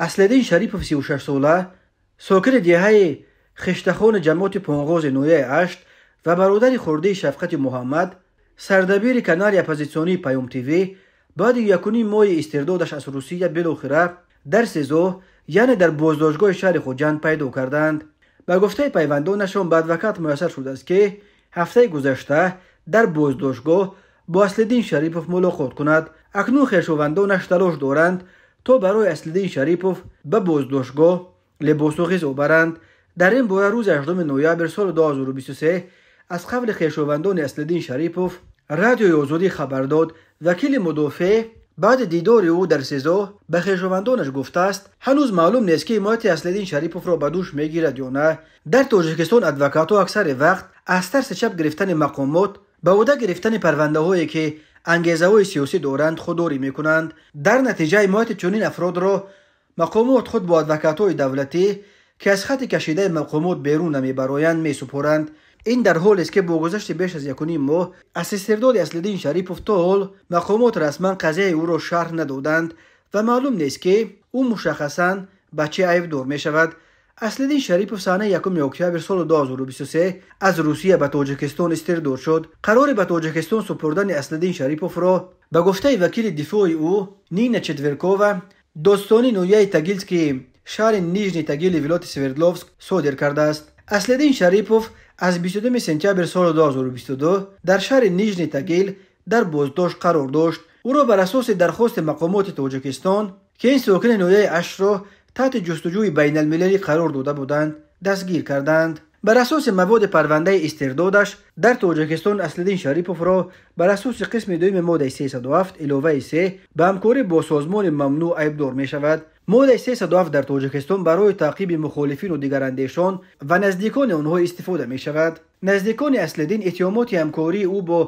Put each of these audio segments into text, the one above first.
Аслиддин Шарипов, 36 сола, сокини деҳаи Хиштахони ҷамоати Понғози ноҳияи Ашт ва бародари хурдии Шафқати Муҳаммад, сардабири канали оппозитсионии Паём ТВ, баъди якуним моҳи истирдодаш аз Русия билохира дар СИЗО, яъне дар боздоштгоҳи шаҳри Хуҷанд пайдо карданд. Ба гуфтаи пайвандонашон, ба адвокат муяссар шудааст, ки ҳафтаи гузашта дар боздоштгоҳ бо Аслиддин Шарипов мулоқот кунад. Акнун хешовандонаш талош доранд, то барои Аслиддин Шарипов ба боздоштгоҳ либосу ғизо баранд. Дар ин бора рӯзи 8 ноябр соли 2023 аз қавли хешовандони Аслиддин Шарипов Радиои Озодӣ хабар дод. Вакили мудофеъ баъди дидори ӯ дар СИЗО ба хешовандонаш гуфтааст, ҳанӯз маълум нест, ки ҳимояти Аслиддин Шариповро ба дӯш мегирад ё на. Дар Тоҷикистон адвокатҳо аксари вақт аз тарси чап гирифтани мақомот ба ӯҳда гирифтани парвандаҳое, ки ангезаҳои сиёсӣ доранд, худдорӣ мекунанд. Дар натиҷа ҳимояти чунин афродро мақомот худ бо адвокатҳои давлатӣ, ки аз хатти кашидаи мақомот берун намебароянд, месупоранд. Ин дар ҳолест, ки бо гузашти беш аз якуним моҳ аз истирдоди Аслиддин Шарипов то ҳол мақомот расман қазияи ӯро шарҳ надоданд ва маълум нест, ки ӯ мушаххасан ба чӣ айбдор мешавад. Аслиддин Шарипов санаи 1 октябр соли 2023 аз Русия ба Тоҷикистон истирдод шуд. Қарори ба Тоҷикистон супурдани Аслиддин Шариповро ба гуфтаи вакили дифои ӯ Нина Четверкова додситонии ноҳияи Тагилский шаҳри Нижний Тагили вилояти Свердловск содир кардааст. Аслиддин Шарипов аз 22 сентябр соли 2022 дар шаҳри Нижний Тагил дар боздошт қарор дошт. Ӯро бар асоси дархости мақомоти Тоҷикистон, ки ин сокини ноҳияи Аштро таҳти ҷустуҷӯи байналмилалӣ қарор дода буданд, дастгир карданд. Бар асоси маводи парвандаи истирдодаш дар Тоҷикистон Аслиддин Шариповро бар асоси қисми дуюми моддаи 307 иловаи 3 ба ҳамкорӣ бо созмони мамнӯъ айбдор мешавад. Моддаи 307 дар Тоҷикистон барои таъқиби мухолифину дигарандешон ва наздикони онҳо истифода мешавад. Наздикони Аслиддин иттиҳомоти ҳамкории ӯ бо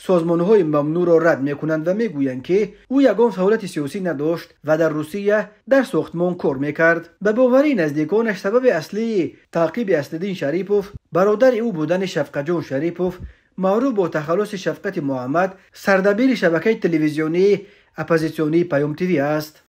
созмонҳои мамнӯъро рад мекунанд ва мегӯянд, ки ӯ ягон фаъолияти сиёсӣ надошт ва дар Русия дар сохтмон кор мекард. Ба боварии наздиконаш, сабаби аслии таъқиби Аслиддин Шарипов бародари ӯ будани Шафқатҷон Шарипов, маъруф бо тахаллуси Шафқати Муҳаммад, сардабири шабакаи телевизионии оппозитсионии Паём ТВ аст.